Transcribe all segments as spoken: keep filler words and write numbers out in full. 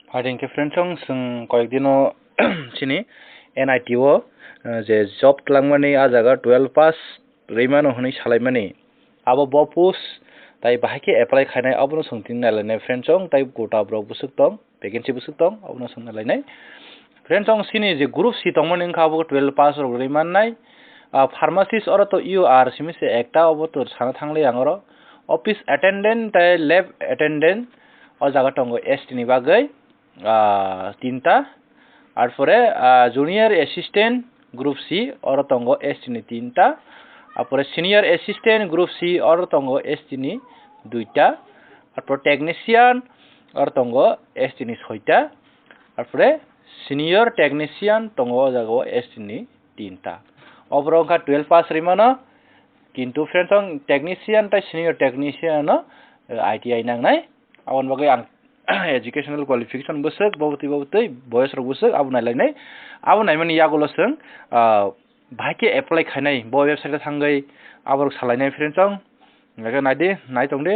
Phaidi hwnkhe friends, chwng, chwng koyek dino chini N I T o, eh, je job twlangmani, ah jaga twelve pass rwimano hwnwi salaimani. Abo bo post tai bahai khe apply khainai, abono chwng tini nailainai friends, chwng tai gota borok bwswk tong, vacancy bwswk tong, abono chwng nailainai. Friends, chwng chini je group C tongmani wngkha, abo twelve pass rok rwimannai. Ah, pharmacist oro to U R simi se ekta, obo to sana thanglai ang oro. Office attendant tai lab attendant o jaga tongo S T ni bagwi, ah, tinta. Arpore, ah, junior assistant group C oro tongo S T ni tinta. Arpore senior assistant group C oro tongo S T ni duita. Arpore technician oro tongo S T ni soita. Arpore senior technician tongo o jaga o S T ni tinta. Oborok wngkha twelve pass rwimano, kintu friends, chwng technician tai senior technician no, eh, I T I nangnai. Aboni bagwi ang educational qualification bwswk, bo bwtwi, bo bwtwi, boyos rok bwswk, abo nailainai. Abo naimani yagulo chwng, ah, bahai khe apply khainai, bo website o thangwi aborok salainai friends, chwng. Hwnkhe naidi, nai tongdi.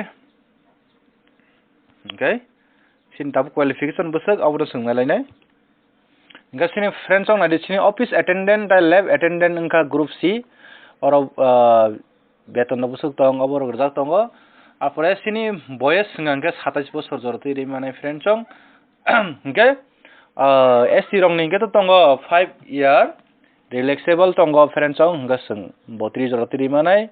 Okay. Chini tabuk qualification bwswk, abono chwng nailainai. Hwnkhe chini friends, chwng naidi, chini office attendant tai lab attendant wngkha group C. Oro, ah, beton no bwswk tong, obo rok rijak tongo. Arpore chini boyes wngkha hwnkhe satais bosor jora twi ri manai friends, chwng. Hwnkhe, ah, S T rokni hwnkhe to tongo five year, relaxable tongo friends, chwng hwnkhe chwng botris jora twi ri manai.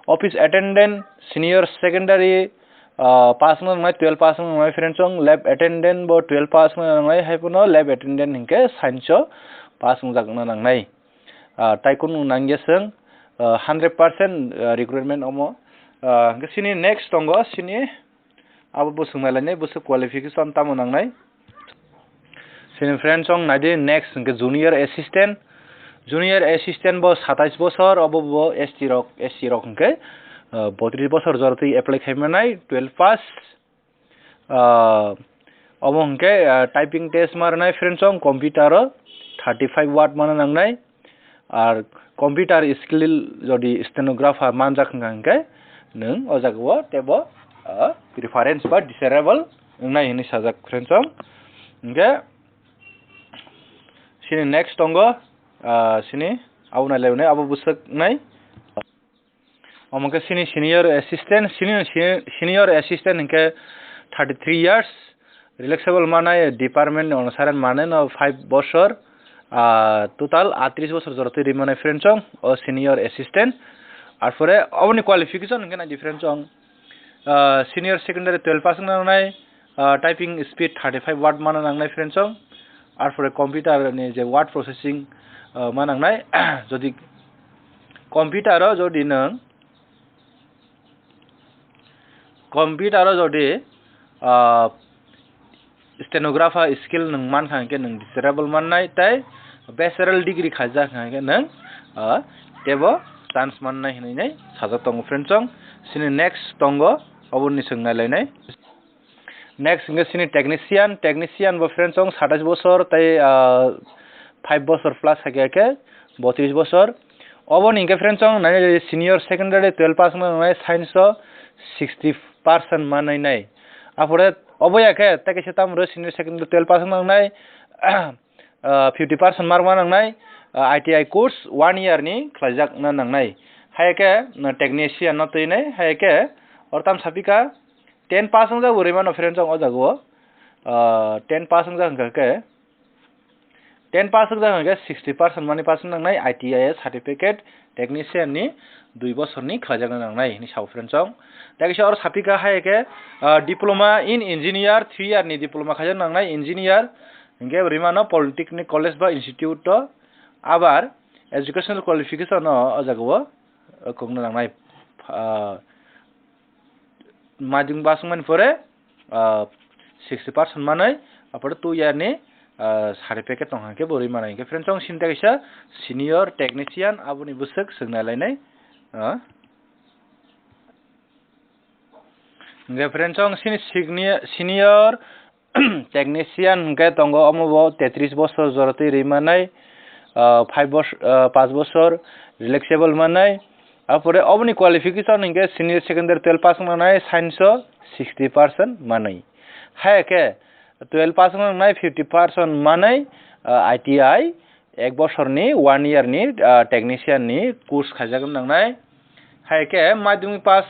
Office attendant, senior secondary, ah, pass wngna nangnai, twelve pass wngna nangnai friends, chwng lab attendant bo twelve pass wngna nangnai, hai phano lab attendant hwnkhe science o pass wngjakna nangnai. Ah, tai kunu nangya chwng, ah, hundred percent, ah, recruitment omo. Ah, hwnkhe chini next tongo, chini abo bo swng nailainai, bwswk qualification tamo nangnai. Chini friends, chwng naidi next hwnkhe junior assistant. Junior assistant bo satais bosor, obo bo S T rok, S C rok hwnkhe, ah, botris bosor jora twi apply khai manai, twelve pass. Ah, omo hwnkhe, ah, typing test ma rwnai friends, chwng computer o thirty five word mana nangnai. Ar computer skill jodi stenographer manjak wngkha hwnkhe nwng o jaga o teibo, ah, preference ba desirable wngnai hwnwi sajak friends, chwng. Hwnkhe chini next tongo, ah, chini abo nailainai, abo bwswk nai. Omo khe chini senior assistant, senior, senior assistant hwnkhe thirty three years, relaxable manai department ni onusare manai no five bosor, ah, total atris bosor jora twi ri manai friends, chwng o senior assistant. Arpore oboni qualification hwnkhe nai di friends, chwng, ah, senior secondary twelve pass wngna nangnai, ah, typing speed thirty five word mana nangnai friends, chwng. Arpore computer ni je word processing, ah, ma nangnai, jodi computer o jodi nwng, computer o jodi, ah, stenographer skill nwng mankha hwnkhe nwng desirable mannai, tei bachelor degree khaijak hwnkhe nwng, ah, teibo chance mannai hwnwi nai sajak tongo friends, chwng. Chini next tongo, oboni chwng nailainai. Next hwnkhe chini technician, technician bo friends, chwng satais bosor tei, ah, five bosor plus hai khe, khe botris bosor. Oboni hwnkhe friends, chwng nai senior secondary twelve pass wngna nangnai science o sixty percent manwi nai. Arpore obo ya khe tei kaisa tamo rw senior secondary twelve pass wngna nangnai, ah, fifty percent mark ma nangnai, ah, I T I course one year ni khlaijakna nangnai. Hai khe, ah, technician no twi nai, hai khe oro tam sapika ten pass wngjak bo rwimano friends, chwng o jaga o, ah, ten pass wngjak hwnkha khe, ten pass wngjak hwnkha khe sixty percent mani pass wng nangnai, I T I certificate, technician ni dui bosor ni khlaijakna nangnai hwnwi sao friends, chwng. Tei kaisa oro sapika hai khe, ah, diploma in engineer, three year ni diploma khaijak nangnai engineer, hwnkhe rwimano polytechnic college ba institute o, abar educational qualification o o jaga o, ah, kokno nangnai, ah, madhyamik pass wngmani pore, ah, sixty percent manwi, apore two year ni, ah, certificate tong hwnkhe bo rwi manai. Hwnkhe friends, chwng sini tei kaisa senior technician, aboni bwswk swng nailainai, ah. Hwnkhe friends, chwng sini signi-, senior technician hwnkhe tongo, omo bo tetris bosor jora twi rwi manai, ah, five bos-, ah, paanch bosor relaxable manai. Apore oboni qualification hwnkhe senior secondary twelve pass manai, science o sixty percent manwi. Hai khe, Twelve pass wngna nangnai fifty percent manwi, ah, I T I ek bosorni, one year ni, ah, technician ni course khaijak wngna nangnai. Hai khe madhyamik pass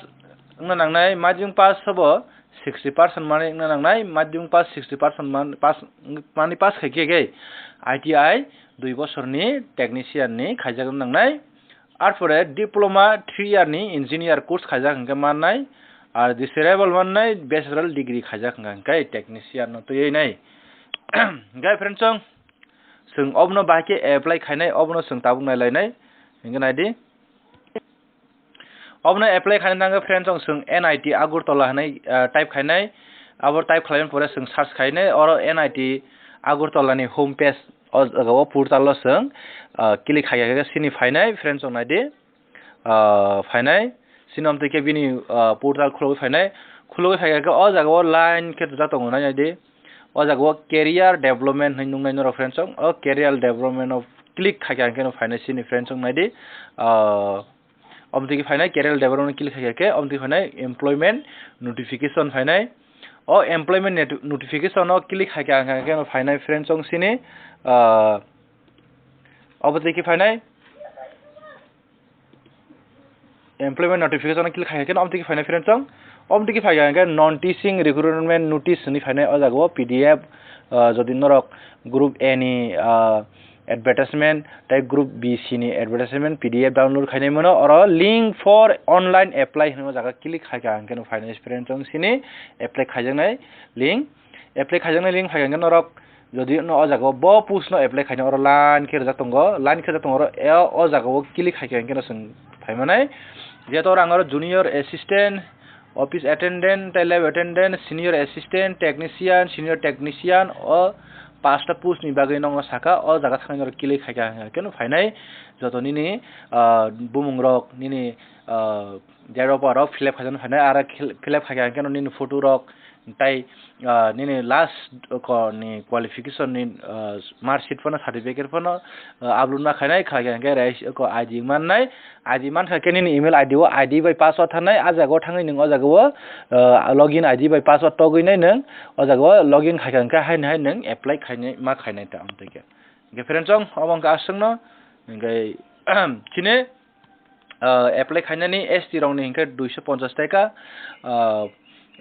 wngna nangnai, madhyamik pass sobo sixty percent manwi wngna nangnai, madhyamik pass sixty percent man-, pass, manwi pass khai khe khe I T I dui bosorni technician ni khaijak wngna nangnai. Arpore diploma three year ni engineer course khaijak hwnkhe mannai, ar desirable mannai bachelor degree khaijak hwnkha hwnkhe technician no twiwi nai. Hwnkhe friends chwng, chwng obono bahai khe apply khainai, obono chwng tabuk nailainai. Hwnkhe naidi. Obono apply khaina thangkhe friends chwng, chwng N I T Agartala hinwi, ah, type khainai. Abo type khlaina pore chwng search khainai, oro N I T Agartala ni home page o jaga o portal o chwng, ah, click khai khe chini phainai, friends chwng naidi, ah, phainai, chini omtwi khe bini, ah, portal khulogwi phainai, khulogwi phai khe o jaga o line khe rijak tongo nai naidi, o jaga o career development hinwi nuknai norok friends chwng, o career development o click khai khe ang khe no phainai chini friends chwng naidi, ah, Omtiki phainai career development click khaikha khe, omtiki phainai employment notification phainai. O employment net-, notification o click khaikha hwnkha khe phainai friends chwng sini, ah, obotiki phainai employment notification o click khaikha khe omtiki phainai friends chwng, omtiki phaikha hwnkhe non teaching recruitment notice hinwi phainai o jaga o P D F, ah, jodi norok group A ni, ah, advertisement tei group B C ni advertisement P D F download khainai mano, oro link for online apply hinwi o jaga click khaikha hwnkhe no phainai friends chwng sini apply khaijaknai link, apply khaijaknai link phaikha hwnkhe norok jodi no o jaga o bo post no apply khaina oro line khe rijak tongo, line khe rijak tongo oro o, o jaga o click khaikha hwnkhe no chwng phaimanai. Jeto oro ang oro junior assistant, office attendant, tei lab attendant, senior assistant, technician, senior technician, o pasta post ni bagwi nokno saka, o jaga thangwi norok click khaikha hwnkhe no phainai joto nini, ah, bumung rok, nini, ah, date of birth rok fill up khaijak phainai, aro khil-, fill up khaikha hwnkhe no nini photo rok, tei, ah, nini last ko ni qualification ni, ah, mark sheet phano, certificate phano, ah, upload ma khainai, khaikha hwnkhe res-, ko I D mannai, I D mankha khe nini email I D o I D bai password thanai, a jaga o thangwi nwng o jaga o, ah, login I D bai password togwi nai nwng o jaga o login khaikha hwnkhe haino hai nwng apply khainai ma khainai ta amtwi khe. Hwnkhe friends chwng obo wngkha aswkno, hwnkhe chini, ah, apply khainani S T rokni hwnkhe duiso ponchas taka, ah,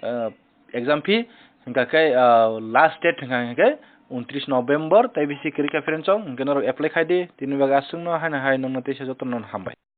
ah, exam fee, hwnkha khe, ah, last date hwnkha hwnkhe untris November, tei bisi kwrwi kha friends chwng, hwnkhe norok apply khai di, tini bagwi aswkno haino hai nwngno teisa jotono hambai.